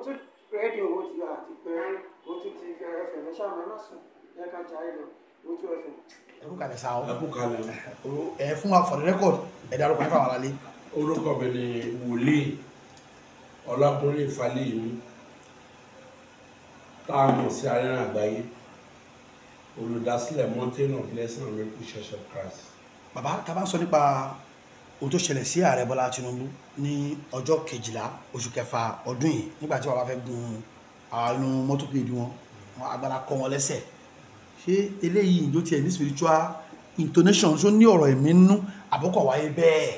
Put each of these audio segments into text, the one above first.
Òótú rédíò ó ti àti pé Òótú TV FM ẹ ṣáà máa sùn ẹ ká jà ẹ lọ Òótú FM. Ẹ kú kalẹ̀ sáà o. Ẹ kú kalẹ̀. Ẹ fún wa for the record, ẹ dárúkọ nípa àwọn aráalé. Orúkọ mi ni Wòlíì Ọlákúnlé Fáléyìmí, tá a mọ̀ sí Arẹ́rìn Àgbáyé, olùdásílẹ̀ Mountain of Blessing and Miracle Church of Christ. Bàbá, tá a bá ń sọ nípa ohun tó ṣẹlẹ̀ sí Ààrẹ Bọ́lá Tinubu ní ọjọ́ 12 oṣù kẹfà ọdún yìí, nígbà tí bàbá fẹ́ gun inú mọ́tò kéèdì wọn, agbára kọ́ wọn lẹ́sẹ̀. Ṣé eléyìí ló tiẹ̀ ní spiritual intonation, tó ní ọ̀rọ̀ ẹ̀mí nínú àbọ̀kọ̀ wáyé bẹ́ẹ̀?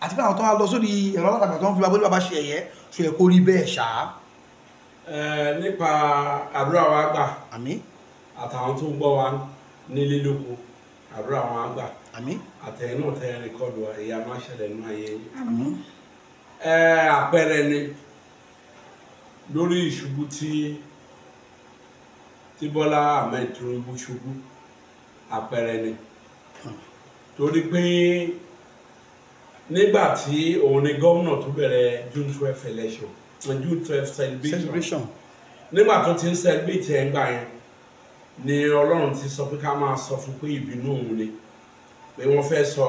Àti pé àwọn tó wá lọ sórí ẹ̀rọ alátagbà tó ń fi bàbá bàbá ṣe ẹ̀yẹ, ṣe yẹ kó rí bẹ́ẹ̀ ṣá? Nípa àdúrà wa gbà. Àmín. Àtàwọn tó ń gbọ́ wa nílé lóko, àdúrà wa gbà. Àmín. Àtẹ̀yìn náà tẹ́ rẹ́kọ́dù wa, ìyá máa ṣẹlẹ̀ nínú ayé yín. Àmín. Àpẹẹrẹ ni lórí ìṣubú tí Bọ́lá Ahmed Tinubu ṣubú, àpẹẹrẹ ni. Torí pé nígbà tí òun ni gómìnà tó bẹ̀rẹ̀ June 12 election, June 12 celebration. Nígbà tó ti ń celebrate ẹ̀ ń gbà yẹn ni Ọlọ́run ti sọ pé ká máa sọ fún pé ìbínú òun ni, pé wọ́n fẹ́ sọ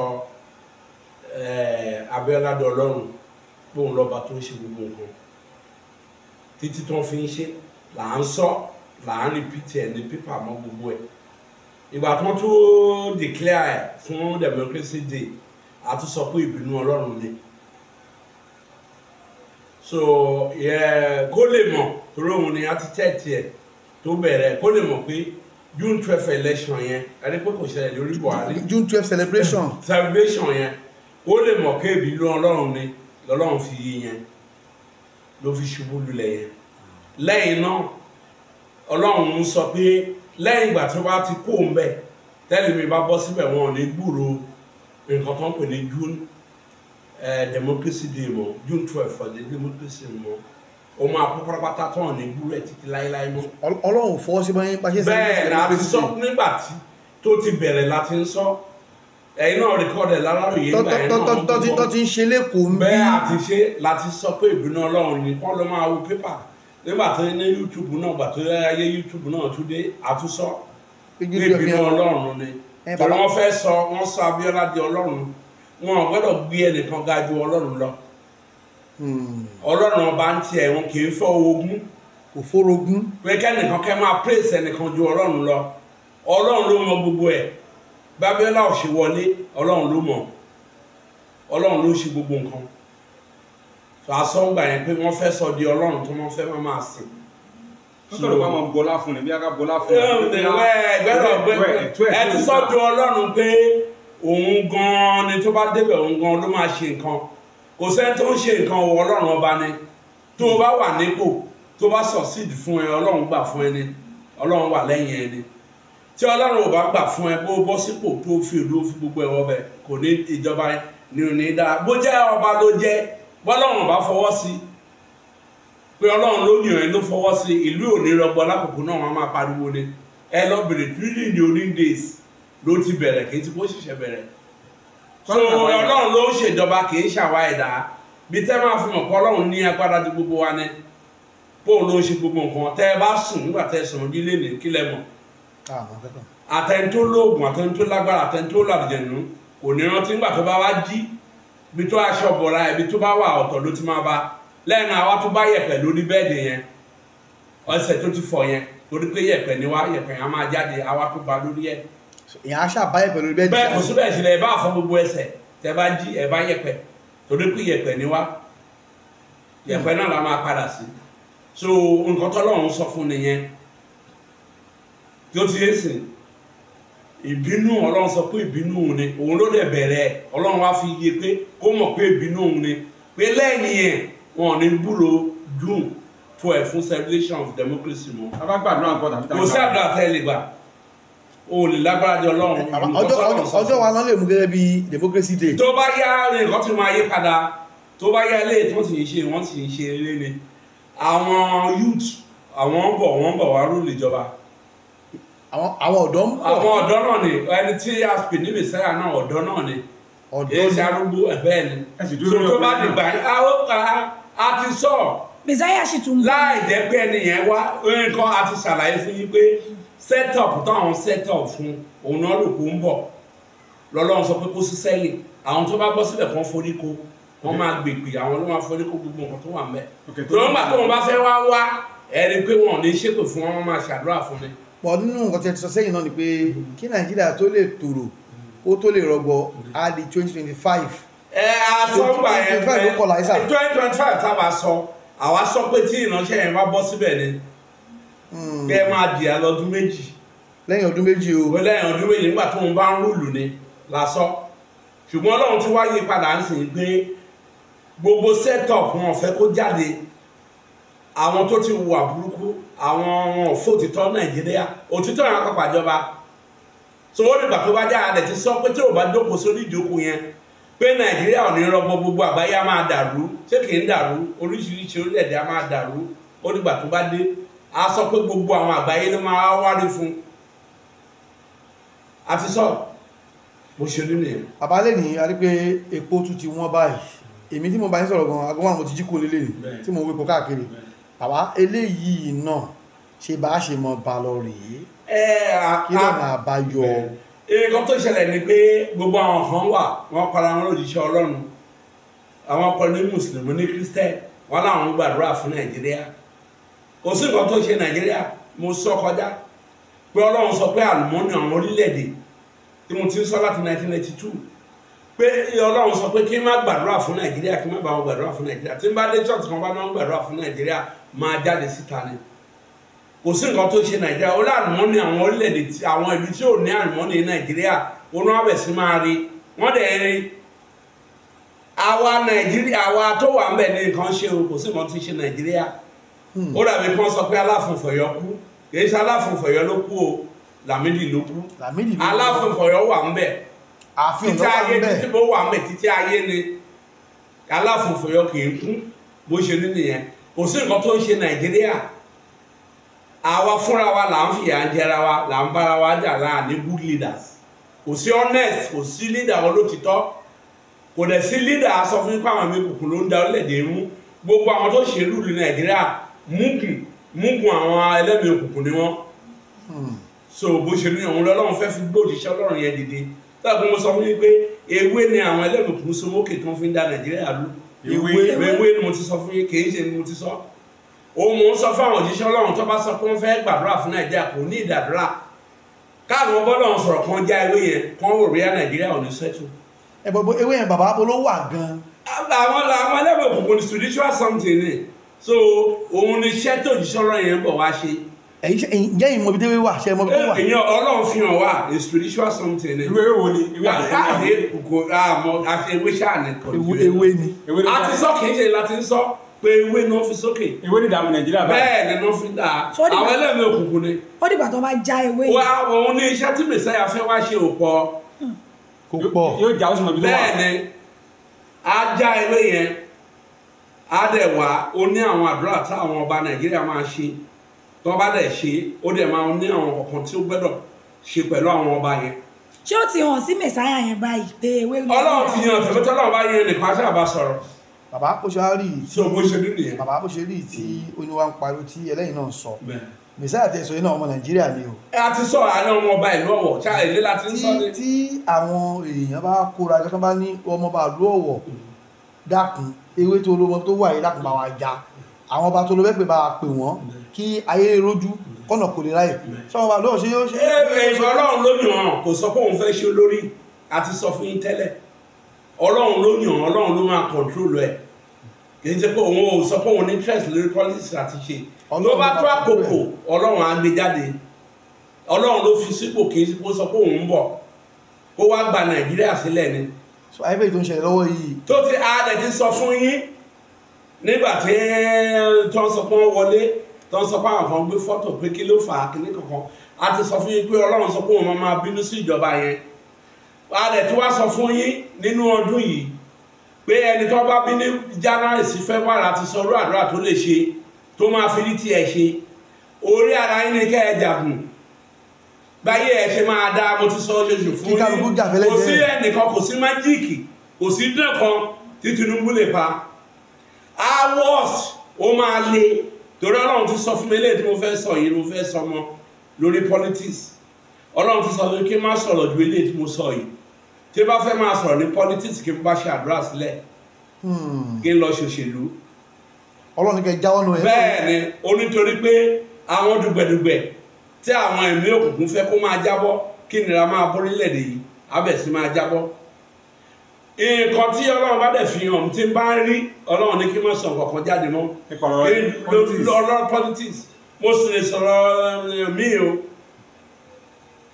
Abíọ́lá di Ọlọ́run, pé òun lọ́ba tó ń ṣe gbogbo nǹkan títí tó ń fi ń ṣe là ń sọ, là ń repeat ẹ̀ ní pípà mọ́ gbogbo ẹ̀. Ìgbà tó ń tún declare ẹ̀ fún Democracy Day, a tún sọ pé ìbínú Ọlọ́run ni. So kó lè mọ̀, torí òun ni architect ẹ̀ tó bẹ̀rẹ̀, kó lè mọ̀ pé June 12 election yẹn, ẹni pé kò ṣẹlẹ̀ lórí Buhari. June 12 celebration. Celebration yẹn, kó lè mọ̀ pé ìbínú Ọlọ́run ni lọ́lọ́run fi yí yẹn, ló fi ṣubú lulẹ̀ yẹn. Lẹ́yìn náà Ọlọ́run ń sọ pé lẹ́yìn ìgbà tí wọ́n bá ti kó ń bẹ̀, tẹ́lẹ̀ mi bá bọ́ síbẹ̀, wọn ò ní gbúròó nǹkan tó ń pè ní June Democracy Day mọ́, June 12 for the democracy mọ́. O máa kó pátápátá tó hàn ní gbúrò ẹ̀ títí láéláé mọ́. Ọlọ́run fọwọ́ sí báyìí bá ṣe ń bẹ́ẹ̀ ni a ti sọ nígbà tí tó ti bẹ̀rẹ̀ la ti ń sọ. Ẹ̀yin náà rìkọ́dẹ̀ láláròyé ìgbà yẹn náà. Tó ti ń ṣe lẹ́kọ̀ọ́ ń bí. Bẹ́ẹ̀ àti ṣe la ti sọ pé ìbínú Ọlọ́run ni kọ́ ló máa wo pépà. Nígbà tó ní YouTube náà, gbà tó ayé YouTube náà tún dé, àtúnṣọ pé ìbínú Ọlọ́run ni. Torí wọ́n fẹ́ sọ, wọ́n sọ Abíọ́lá di Ọlọ́run. Wọn ò gbọ́dọ̀ gbé ẹnìkan ga ju Ọlọ́run lọ. Ọlọ́run ọba ń tiẹ̀, wọn kì í fọ́ ogún. Kò fórogún. Pé kẹ́nìkan kẹ́ máa praise ẹnìkan ju Ọlọ́run lọ. Ọlọ́run ló mọ gbogbo ẹ̀. Bábíọ́lá ò ṣe wọlé, Ọlọ́run ló mọ̀. Ọlọ́run ló ṣe gbogbo nǹkan. Àsọ̀ngbà yẹn pé wọ́n fẹ́ sọ di Ọlọ́run tó wọ́n fẹ́ máa sìn. Sọ̀rọ̀ bá wọn bọlá fún ni, bí a ká bọlá fún ni. Ẹ ti sọ di Ọlọ́run pé òun gan-an ni tó bá débẹ̀, òun gan-an ló máa ṣe nǹkan. Kò sẹ́ni tó ń ṣe nǹkan, wọ Ọlọ́run ọba ni. Tó o bá wà nípò, tó bá succeed fún ẹ, Ọlọ́run gbà fún ẹ ni. Ọlọ́run wà lẹ́yìn ẹ ni. Tí Ọlọ́run ò bá gbà fún ẹ, bó bọ́ sípò tó fi ìlú fi gbogbo ẹ̀ wọbẹ̀, kò ní ìjọba ní òní dáa. Bó jẹ́ ọba ló jẹ́, bọ́lọ́run bá fọwọ́ sí pé Ọlọ́run ló yàn ẹ́ ló fọwọ́ sí, ìlú ò ní rọgbọ lákòókò náà, wọ́n máa pariwo ni. Ẹ lọ bèrè during the olden days ló ti bẹ̀rẹ̀, kì í ti bó ṣẹ̀ṣẹ̀ bẹ̀rẹ̀. So Ọlọ́run ló ń ṣèjọba, kì í ṣàwa ẹ̀dá. Bí tẹ́ máa fi mọ̀ pé Ọlọ́run ní agbára ju gbogbo wa ni, bóun ló ń ṣe gbogbo nǹkan. Tẹ́ ẹ bá sùn nígbà tẹ́ ẹ sùn ojú lé ní kílẹ̀ mọ̀. Àtẹni tó lóògùn, àtẹni tó lágbára, àtẹni tó làdìjẹ̀nù kò ní rántí nígbà tó bá wá jí. Bí tó aṣọ bọ̀ra ibi tó bá wà ọ̀tọ̀ ló ti máa bá. Lẹ́yìn àwa tó bá yẹ̀pẹ̀ lórí bẹ́ẹ̀dì yẹn, ọ̀sẹ̀ tó ti fọ̀ yẹn, torí pé yẹ̀pẹ̀ ni wá, yẹ̀pẹ̀ yẹn á máa jáde, àwa tó bá lórí ẹ̀. Ìyẹn á ṣàbá yẹ̀pẹ̀ lórí bẹ́ẹ̀dì. Bẹ́ẹ̀ kò síbẹ̀ sílẹ̀, ẹ bá fọ gbogbo ẹsẹ̀, tẹ bá jí ẹ bá yẹ̀pẹ̀, torí pé yẹ̀pẹ̀ ni wá, yẹ̀pẹ̀ náà la máa padà sí. So nǹkan tọ́lọ́run sọ fún nìyẹn. Tí ó ti yé sìn, ìbínú Ọlọ́run sọ pé ìbínú òun ni, òun ló dẹ̀ bẹ̀rẹ̀. Ọlọ́run wá fi yé pé kó mọ̀ pé ìbínú òun ni, pé lẹ́yìn yẹn wọn ò ní gbúrò June 12 fún celebration of democracy mọ́. A bá gbàdúrà nǹkan tàbí kò sí àdúrà tẹ́ lè gbà, o lè lágbára jọ Ọlọ́run. Ọjọ́ wa náà lè mú gẹ́gẹ́ bí Democracy Day. Tó bá yá nǹkan tí máa yí padà, tó bá yá ilé tí wọ́n sì ń ṣe, wọ́n sì ń ṣe eré ni. Àwọn youth, àwọn ń bọ̀, wọ́n ń bọ̀ wá rúlù ìjọba. Àwọn ọ̀dọ́ ń bọ̀. Àwọn ọ̀dọ́ náà ni, ẹni tí a pè ní Messiah náà, ọ̀dọ́ náà ni. Ọ̀dọ́ Èyí ṣe arúgbó ẹ̀ bẹ́ẹ̀ ni. So tó bá dìgbà, A ti sọ. Messiah sì tún. Láì jẹ́ pé ẹni yẹn wá nǹkan, a ti ṣàlàyé fún yín pé set up táwọn set up fún òun náà ló kó ń bọ̀ lọ́lọ́run sọ pé kó sí sẹ́yìn. Àwọn tó bá bọ́ síbẹ̀ kan foríko, wọ́n máa gbèpè, àwọn ló máa foríko gbogbo nǹkan tó wà ńbẹ̀. Tó ń gbà tó wọn bá fẹ́ wá wá ẹni pé wọn ò ní ṣépè fún wọn, wọ́n máa ṣàdúrà fún ni. Pọ̀ nínú nǹkan tí ẹ ti sọ sẹ́yìn náà ni pé kí Nàìjíríà tó lè tòrò, ó tó lè rọgbọ, á di 2025. Ẹ asọ́ngbà yẹn 2025 táwa sọ, àwa sọ pé tí ìránṣẹ́ yẹn bá bọ́ síbẹ̀ ni kẹ́ ẹ máa jìyà lọ́dún 2. Lẹ́yìn ọdún 2 o. Lẹ́yìn ọdún 2 nígbà tó ń bá ń rúlù ni lásọ. Ṣùgbọ́n Ọlọ́run ti wá yí padà ń sìn pé gbogbo setup wọn fẹ́ kó jáde. Àwọn tó ti hùwà burúkú, àwọn wọn fòtítọ́ Nàìjíríà, òtítọ́ yẹn àpapọ̀ àjọba. So ó dìgbà tó bá já adẹ̀ ti sọ pé tí ò bá jókòó sórí ìjókòó yẹn pé Nàìjíríà ò ní rọgbọ, gbogbo àgbáyé á máa dàrú. Ṣé kì í dàrú? Oríṣiríṣi orílẹ̀-èdè á máa dàrú. Ó dìgbà tó bá dé, a sọ pé gbogbo àwọn àgbáyé ló máa wárí fún. A ti sọ bó ṣe rí nìyẹn. Bàbá lè ní a rí pé epo tún ti wọ́n báyìí. Èmi tí mo bá yín sọ̀rọ̀ gan-an, aago 5 mo ti jí kúrò lélẹ̀ tí mo wépo káàkiri. Bàbá, eléyìí náà ṣe bá a ṣe mọ ba lọ rèé, kí lọ́nà àbáyọ? Nǹkan tó ṣẹlẹ̀ ni pé gbogbo àwọn kan wà, wọ́n para wọn lójíṣẹ́ Ọlọ́run, àwọn kan ní mùsùlùmí ní kírísítẹ̀, wọ́n láwọn ń gbàdúrà fún Nàìjíríà. Kò sí nǹkan tó ṣe Nàìjíríà. Mo sọ kọjá pé Ọlọ́run sọ pé àlùmọ́nì àwọn orílẹ̀-èdè tí mo ti ń sọ láti 1992 pé Ọlọ́run sọ pé kí n má gbàdúrà fún Nàìjíríà, kí n má bá wọn gbàdúrà fún Nàìjíríà. Tí n bá dé church kan bá náà gbàdúrà fún Nàìjíríà, máa jáde síta ni. Kò sí nǹkan tó ṣe Nàìjíríà. Ó láàlùmọ́nì àwọn orílẹ̀-èdè, àwọn ìlú tí ò ní àlùmọ́nì Nàìjíríà, ó náà bẹ̀ sí máa rí wọ́n dẹ̀ rí. Àwa Nàìjíríà, àwa tó wà ń bẹ̀ ní nǹkan ṣe o. Kò sí nǹkan tó ṣe Nàìjíríà. Ó dàbí kí wọ́n sọ pé Aláàfin Ọ̀yọ́ kú. Kì í ṣe Aláàfin Ọ̀yọ́ ló kú o, Lámídì ló kú. Aláàfin Ọ̀yọ́ wà ń bẹ̀ títí ayé, títí bó wà ń bẹ̀ títí ayé ni. Aláàfin Ọ̀yọ́ kì í kú. Bó ṣe ní nìyẹn. Kò sí nǹkan tó ń ṣe Nàìjíríà. Àwa fúnra wa là ń fìyà ń jẹra wa, là ń bára wa jà, là ní good leaders. Kò sí honest, kò sí leader olótìtọ́, kò dẹ̀ sí leader. Sọ fún pé àwọn ẹ̀mí kùkùn ló ń da orílẹ̀-èdè mú. Gbogbo àwọn tó ṣe rúùlù Nàìjíríà, múkùn àwọn ẹlẹ́mìí òkùnkùn ni wọ́n. So bó ṣe ní òun lọ́lọ́run fẹ́ fi gbòdìṣẹ́ Ọlọ́run yẹn dìde. Tọ́gbọ́n mo sọ fún yín pé ewé ni àwọn ẹlẹ́mìí òkùnkùn so mókè tó ń fi ń da Nàìjíríà lú. Ewé ni mo ti sọ fún yín, kì í ṣe ni mo ti sọ. Òun mò ń sọ fún àwọn òjíṣẹ́ Ọlọ́run tó bá sọ pé wọ́n fẹ́ gbàdúrà fún Nàìjíríà, kò ní ìdàdúrà. Káàwọn bọ́lọ̀ sọ̀rọ̀ kan já ewé yẹn kan wò rí Nàìjíríà ò ní sẹ́tù. Ẹ bọ̀ ewé yẹn bàbá ló wà gan. Àwọn ẹlẹ́mìí òkùnkùn ni spiritual something ni. So òun ni iṣẹ́ tó òjíṣẹ́ Ọlọ́run yẹn ń bọ̀ wá ṣe. Ǹjẹ́ ìmọ̀ ibi tẹ́wé wà? Ṣe mọ̀ ibi tó wà? Ìyẹn Ọlọ́run fi hàn wá, a spiritual something ni. Irú ewé wo ni? Ewé àti ewé ṣáà ni. Ewé ni. A ti sọ, kì í ṣe láti sọ pé ewé náà fi sókè. Ewé ní ìdààmú Nàìjíríà báyìí. Bẹ́ẹ̀ ni wọ́n fi dà á. Àwọn ẹlẹ́mìí òkùnkùn ni. Ó dìgbà tó bá já ewé yìí. Wá òun ní iṣẹ́ tí Messiah fẹ́ wá ṣe ò pọ̀. Kò pọ̀. Yóò já ó sì mọ̀ ibi tó wà. Bẹ́ẹ̀ ni, á já ewé yẹn, á dẹ̀ wá, ó ní àwọn àdúrà táwọn ọba Nàìjíríà máa ṣe. Tó bá dẹ̀ ṣe, ó dẹ̀ máa ní àwọn kọ̀ọ̀kan tí ó gbẹ́dọ̀ ṣe pẹ̀lú àwọn ọba yẹn. Ṣé ó ti hàn sí Messiah yẹn báyìí pé ewé ló. Ọlọ́run ti yàn tẹ̀mẹ́tẹ́, Ọlọ́run bá yẹn nìkan aṣáà bá sọ̀rọ̀. Bàbá bó ṣe rí tí o bó ṣe rí nìyẹn. Bàbá bó ṣe rí tí oníwà ń pariwo tí ẹlẹ́yìn náà sọ. Messiah tẹ sọ yìí náà ọmọ Nàìjíríà ni o. Ẹ a ti sọ àná ọmọ ọba ìlú Ọ̀wọ̀ ṣá èlé la ti ń sọ ni. Tí àwọn èèyàn bá kóra jọ tán bá ní ọmọ ọba ìlú Ọ̀wọ̀ dákun, ewé tó lọ́mọ tó wà yìí dákun bá wa já. Àwọn ọba tó lọ bẹ́ẹ̀ pé bá wa pè wọ́n kí ayé rojú kọ́nà kò lè ráyè. Sọ ọba lóò ṣe yóò ṣe. Ẹ Ọlọ́run ló yàn án, kò sọ pé òun fẹ́ ṣe olórí. A ti sọ fún yín tẹ́lẹ̀. Ọlọ́run ló yàn án, Ọlọ́run ló máa control ẹ̀. Kì í ṣe pé òun ò sọ pé òun ní interest lórí politics àti ṣe. Tó bá tó àkókò, Ọlọ́run á gbé jáde. Ọlọ́run ló fi sípò, kì í ṣe pé ó sọ pé òun ń bọ̀. Kó wá gba Nàìjíríà sílẹ̀ ni. So ayé bẹ́ẹ̀ tó ń ṣẹlẹ̀ lọ́wọ́ yìí. Tó ti ààrẹ ti sọ fún yín nígbà tí tó ń sọ pé wọ́n wọlé, tó ń sọ pé àwọn kan gbé fọ́tò pé kí ló fà á kíní kankan. A ti sọ fún yín pé Ọlọ́run sọ pé òun máa bínú sí ìjọba yẹn. Ààrẹ tí wá sọ fún yín nínú ọdún yìí pé ẹni tó bá bí ní January sí February àti sọ orú àdúrà tó lè ṣe tó máa fi ní tiẹ̀ ṣe. Orí ara yín ni kẹ́ ẹ jàgùn. Báyé ẹ ṣe máa dá, mo ti sọ oṣooṣù fún yín. Kò sí ẹnìkan, kò sí májíìkì, kò sí dán kan tí Tinubu lè pa. Hours ó máa le, torí Ọlọ́run ti sọ fún mi eléyìí tí mo fẹ́ sọ yìí, mo fẹ́ sọ mọ́ lórí politics. Ọlọ́run ti sọ fún mi kí n má sọ̀rọ̀ ju eléyìí tí mo sọ yìí. Tí n bá fẹ́ máa sọ̀rọ̀ ní politics, kí n bá ṣe àdúrà sílẹ̀, kí n lọ ṣòṣèlú. Ọlọ́run kẹ jáwọ́ nù ẹ̀. Bẹ́ẹ̀ ni, ó nítorí pé àwọn dùgbẹ̀dùgbẹ̀ tí àwọn ẹ̀mí òkùnkùn fẹ́ kó máa jábọ́, kí nira máa bọ́ orílẹ̀-èdè yìí, abẹ̀ sí máa jábọ́. Nǹkan tí Ọlọ́run bá dẹ̀ fi hàn tí n bá ń rí, Ọlọ́run ní kí n má sọ nǹkan kan jáde mọ́ Nípa ọ̀rọ̀ politics. Ọ̀rọ̀ politics, mo sì lè sọ̀rọ̀ mí o.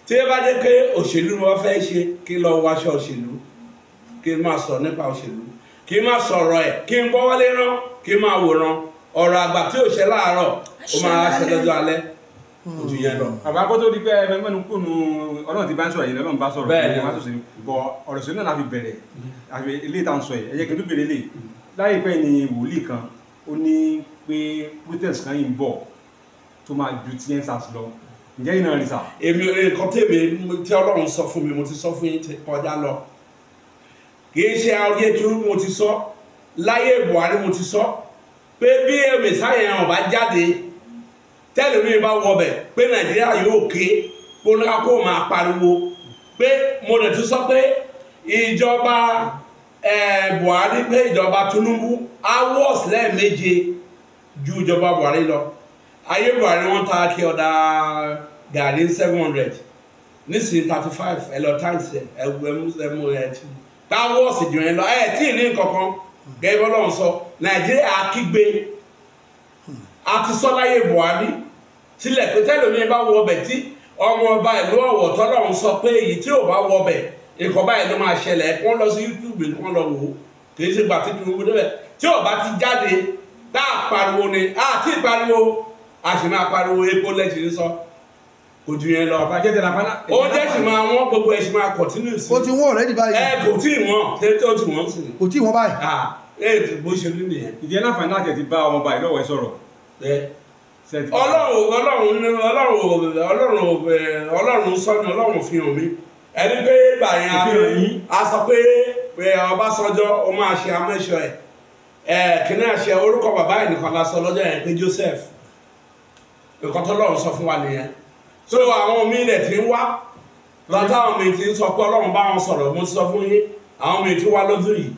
Tí ẹ bá jẹ́ pé òṣèlú ni wọ́n fẹ́ ṣe, kí n lọ wáṣọ òṣèlú, kí n máa sọ̀rọ̀ nípa òṣèlú, kí n máa sọ̀rọ̀ ẹ̀, kí n gbọ́wọ́lé rán, kí n máa wòran. Ọ̀rọ̀ àgbà tí ò ṣe láàárọ̀, ó máa ṣe lọ́jọ́ alẹ́. Ojú yẹn lọ. Bàbá, kó tó di pé ẹ mẹ́nu kùnú, Ọlọ́run ti bá ń sọ̀rọ̀ yìí, Ọlọ́run bá sọ̀rọ̀. Bẹ́ẹ̀ ni. Wọ́n á sọ̀rọ̀ bọ̀, ọ̀rọ̀ sọ̀rọ̀ náà la fi bẹ̀rẹ̀ àfi ilé ìta ń sọ yìí. Ẹ jẹ́ kí n tún bèrè lè láìpẹ́ ni wòlíì kan ó ní pé protest kan yìí ń bọ̀ tó máa ju ti EndSARS lọ. Ǹjẹ́ yìí náà rí sà? Èmi, nǹkan tèmi tí Ọlọ́run sọ fún mi, mo ti sọ fún yín ti kọjá lọ. Kì í ṣe ayé tí mo ti sọ láyé Buhari, mo ti sọ pé bí mẹsáyà ọba jáde, tẹlifí bá wọbẹ̀ pé Nàìjíríà yóò ké kó máa pariwo. Pé mo lè tún sọ pé ìjọba Buhari, pé ìjọba Tinubu á worse lẹ́ẹ̀méje ju ìjọba Buhari lọ. Ayé Buhari, wọ́n ta kí ọ̀dà gàrí 700, nísìnyí 35. Ẹ lọ times ẹ ẹmu ẹmu ẹ tí tá worse jù yẹn lọ. Ẹ tí ì ní nǹkankan gẹ́gẹ́ bí Ọlọ́run sọ, Nàìjíríà kígbe àti sọ́láyé Buhari sílẹ̀ pé tẹ́lómi bá wọ ọbẹ̀, tí ọmọ ọba ìlú Ọ̀wọ̀ tọ́lọ́run sọ pé èyí tí ò bá wọ ọbẹ̀, nǹkan báyìí ló máa ṣẹlẹ̀. Kí wọ́n lọ sí YouTube, kí wọ́n lọ wò ó. Kì í ṣe gbà tí Tinubu débẹ̀ tí ò bá ti jáde tá a pariwo ni a ti pariwo, a sì máa pariwo. Epo lẹ́sìn ń sọ, kò ju yẹn lọ. Bàbá jẹ́ tẹ̀lé afárá. Oúnjẹ sì máa wọ́n, gbogbo ẹ̀ sì máa continue sí. Ó ti wọ́n already báyìí. Ẹ kò tí ì wọ́n, ṣé tó ti wọ́n sí ni? Kò tí ì wọ́n báyìí. Ah, ẹ bó ṣe rí nìyẹn. Ìdí ẹ̀ láǹfààní láti ẹ̀ ti bá ọmọ ọba ìlú Ọ̀wọ̀ sọ̀rọ̀. Ẹ Ọlọ́run, Ọlọ́run, Ọlọ́run, Ọlọ́run, Ọlọ́run sọ́ni, Ọlọ́run fi hàn mí. Ẹni pé gbà yẹn Fi hàn yín. A sọ pé Ọbásanjọ́ ó máa ṣe amẹ́ṣọ ẹ̀ ẹ̀ kíní àṣẹ orúkọ bàbá ẹ̀ nìkan la sọ lọ́jọ́ yẹn pé Joseph. Nǹkan tó lọ́run sọ fún wa nìyẹn. So àwọn míì rẹ̀ ti ń wá lọ́tà, àwọn míì ti ń sọ pé Ọlọ́run bá wọn sọ̀rọ̀. Mo ti sọ fún yín, àwọn míì ti wá lọ́dún yìí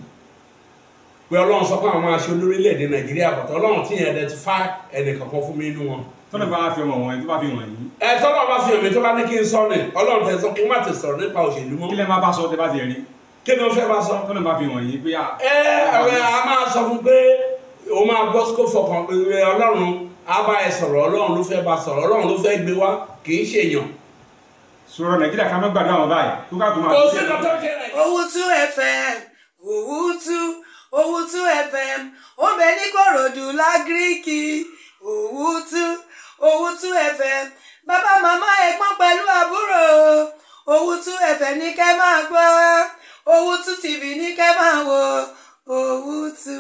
pé Ọlọ́run sọ pé àwọn máa ṣe olórílẹ̀-èdè Nàìjíríà, bọ̀tọ̀ Ọlọ́run tí yẹn identify ẹnì kankan fún mi inú wọn. Tọ́lá bá fi ọmọ wọn tó bá fi hàn yín. Ẹ tọ́lọ́ bá fi hàn mí, tó bá ní kí n sọ ni, Ọlọ́run tẹ̀ sọ kí n má ti sọ̀rọ̀ nípa òṣèlú mọ́. Kí lẹ máa bá sọ tẹ bá ti rí? Kí ni o fẹ́ bá sọ? Tọ́lá bá fi hàn yín pé Ẹ ọ̀rẹ́, a máa sọ fún pé o máa gbọ́ kó fọkàn pé Ọlọ́run á bá ẹ sọ̀rọ̀. Ọlọ́run ló fẹ́ bá sọ̀rọ̀, Ọlọ́run ló fẹ́ gbé wá, kì í ṣèyàn. Sọ̀rọ̀ Nàìjíríà, ká má gbàdúrà wọn báyìí kó ká tó máa. Kò sí nǹkan tó ṣe rẹ̀. Owutu FM, Owutu, Owutu FM, ó bẹ ní Kòròdú l'Agric. Owutu, Owutu FM, bàbá, màmá, ẹ̀gbọ́n pẹ̀lú àbúrò, Owutu FM ní kẹ́ máa gbọ́, Owutu TV ní kẹ́ máa wò, Owutu.